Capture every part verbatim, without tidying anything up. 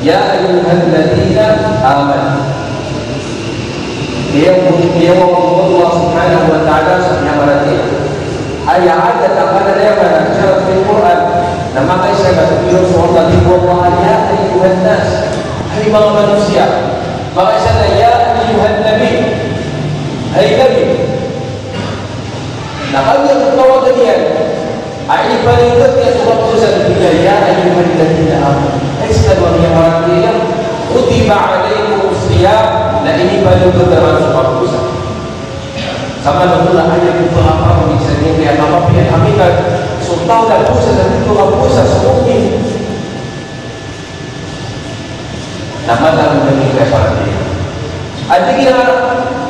Ya ayyuhalladhina amanu. Aya bo, aya bo o Allah Subhanahu wa Ta'ala sa miyamaratiyaya. Aya ayat a miyamaratiyaya sa Qur'an, na makaisa ka so Allah, di bo Allah, ya ayyuhan nas. Hay manga manosiya. Makaisa na ya ayyuhan nabi. Hay Nabi. Na kagiya ko tawagan iyan a inipanindot iyan so kapagosaan, tig iyan a, "Ya ayyuhalladhina amanu." Hay skano a miyamaratiyaya, "Kutiba alaykumus siyam," na inipanindot rkano so kapagosaan. Sa manoto na aya ko pangaparo, tig iyan, sa giyangkaya kapapiya a miyangka so taw na powasa sa tito a powasa so mu'min. Na mataan a giyangkaya paratiyaya. Ati giya,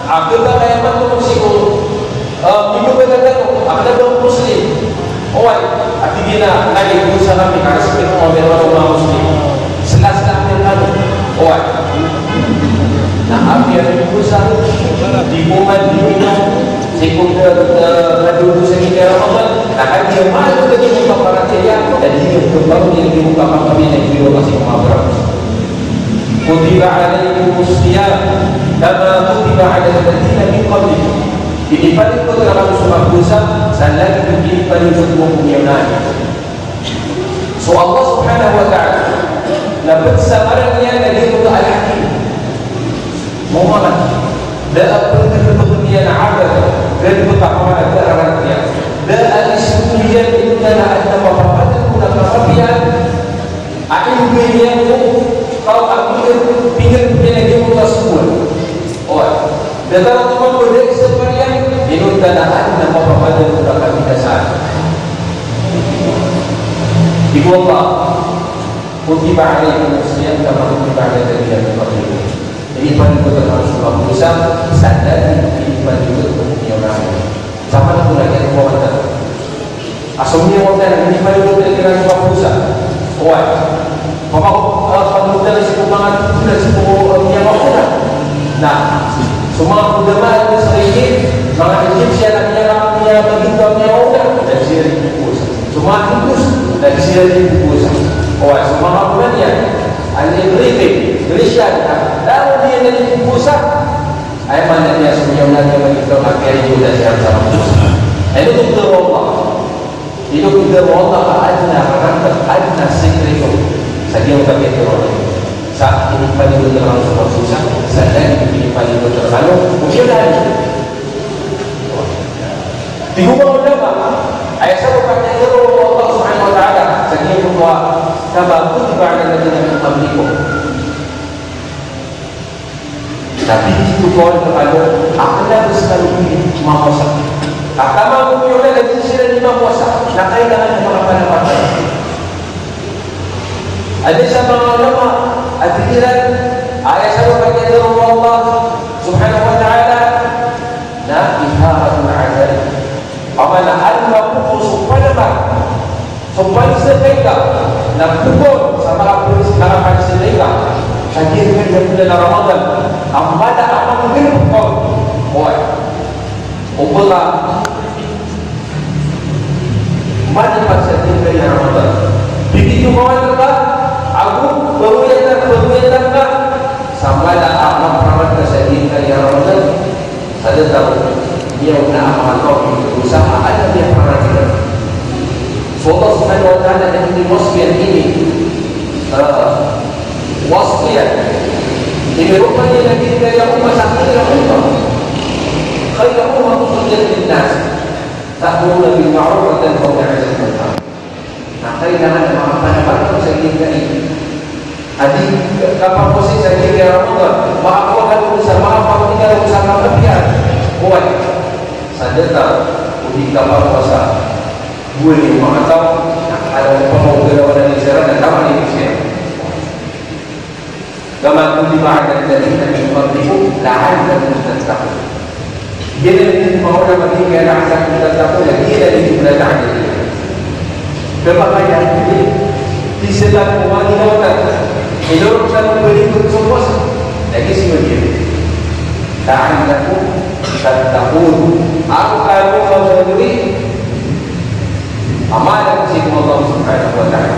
a kna ba kaya mataan sii ko, eh, miyogagad tano, a kna ba Muslim. Oway, ati giya, na aya powasa ami, ka respeto ami roo a Muslim. Sla-sla ami rkano. Oway. Na apiya powasa, di bo man, di bo man. Sii ko, eh, eh, kadodo sa giyangkai a Ramadan, na kagiya maana lagid o paratiyaya, na di niyan pkhabaroa, di niyan pkhabaroa, di niyan pkhabaroa. Kutiba alaykumus siyam, kama kutiba alal ladhina min qablikum. Inipanindot rkano so kapagosaan sa lagid o inipanindot o miyona niyo. So Allah Subhanahu wa Ta'ala na pd sa ngaran iyan na giyoto a Al-Hakim. Momamat. Da a pd, pd iyan a abad, da a pd a kapamarata a ngaran iyan. Da a isogo iyan inonta na adn a mapapadalm on a kapapiya a inibgay iyan ko taw a pingir, pingir iyan a giyoto a sogoan. Oway. Datar oto mambo da a isa pariyan, inonta na adn a mapapadalm on a kabinasaan. Tig o Allah, kutiba alaykumus siyam kama kutiba alal ladhina min qablikum. Inipanindot rkano so kapagosaan sa lagid o inipanindot o miyona niyo. Sa manoto na giya ko mawata. A so miyawata na inipanindot iran so kapagosaan. Oway. Pama-, ah, pamagosaan sii ko manga, sii ko, ah, miyawata. Na so manga ulama a Israel, manga Egyptian a miya-, miyamagintaw a miyawata, na di siran ipopowasa. So manga Hindus, na di siran ipopowasa. Oway, so manga Romanian, a Greek, Grecian, na di siran ipopowasa. Aya maana niyan, so miyawata a miyagintaw na kiyarigoda siran sa kapagosaan. Ino totoro o Allah. Ino totoro o Allah a adn a kakanto, adn a sikreto sa giyangkaya a totoro. Sa inipanindot rkano so kapagosaan sa lagid o inipanindot rkano o miyona niyo. Tig o manga ulama, aya sabap a totoro o Allah Subhanahu wa Ta'ala sa giyangkoto a, kama kutiba alal ladhina min qablikum. Tapi di totoro a kna ba skano di mamowasa. Ka taman ko miyona na di siran di mamowasa, na kailangan a makapanapatay. Aya sabap a manga ulama a tig iran, aya sabap a totoro o Allah Subhanahu wa Ta'ala na izharatul adl. Pamana adn a pokon so panamar, so panisadai ka, na pokon sa manga pos-, manga panisadai ka sa giyangkaya a bulan a Ramadan, a mala a manggalbk ka. Oway. Oba ka malipat sa giyangkaya a Ramadan, bibitiyo ka wata ka, ago baroyan ka, baroyan ka sa mala a mapraman ka sa giyangkaya a Ramadan. Sa datar o miyaona a manga taw a miyagdosa a adn a miyapanganin. So Allah Subhanahu wa Ta'ala na iniwasf iyan ini, ah, wasf iyan. Iniropa iyan a giyangkaya a umma sa khayra umma. Khayra umma ukhrijat lin-nas. Ta'muruna bil ma'ruf wa tanhawna 'anil munkar. Na kailangan a makapanapatay sa giyangkai a di kapagpowasa sa giyangkai a Ramadan, makakowa kano sa, makapanapatay kano sa kapagpowasa. Oway. Sa datar o di kapagpowasa, gowani o manga taw na kala o pamagarawan a di siran na taman i di siran. Kama kutiba 'alal ladhina min qablikum la'allakum tattaqun. Giyanan i manga ulama a tig iyan a la'allakum tattaqun, na giyanan i jumlah ta'lil. Kna ba kaya, di sila ko manga inawatan, ino rkano paligot so powasa. Lagid sii giya. La'allakum tattaqun. Ago kano mamaloy a maana sii ko Allah Subhanahu wa Ta'ala.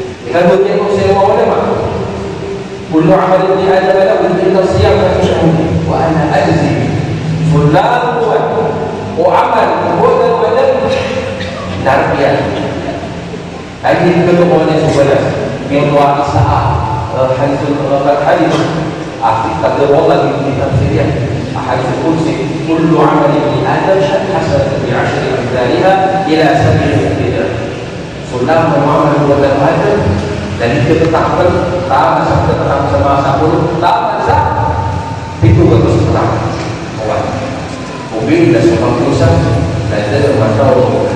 Ikadowa, tig o manga ulama, kullu amali ibni Adam lahu illa siyam, wa ana ajzi bih. So langon amal o Adam, na rk iyan. Aya di katokawan iyan so balas. Miyaaloy sa, eh, hadith, eh, hadith. Ah, katokawan lagi di tafsir iyan. Ah, hadith qudsi, kullu amali ibni Adam hasanatan bi ashri amthaliha ila sab'i mi'ati dhif. So langon amal o Adam, na di katokawan, taman sa, taman sa masa polo, taman sa pito gatos polo. Oway. O ba, na so manga dosa, na da a matao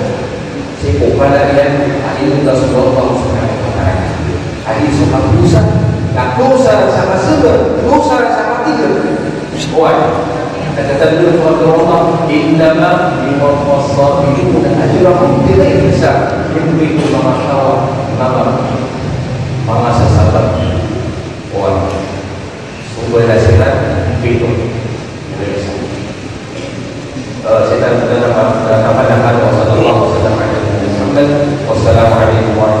sii ko kala iyan a inonta so Allah Subhanahu wa Ta'ala. Aya so manga dosa, na dosa sa kasabar, dosa sa katigr. Oway. Na da Innama yuwaffas sabiruna ajrahum bighairi hisab. Aya bo ito manga taw a manga, manga sasabar. Oway. So ba na siran pito. Eh, siran na, na, na, na, na, na, sallallahu alaihi wasallam, ala Muhammad. Wassalamu alaikum warahmatullahi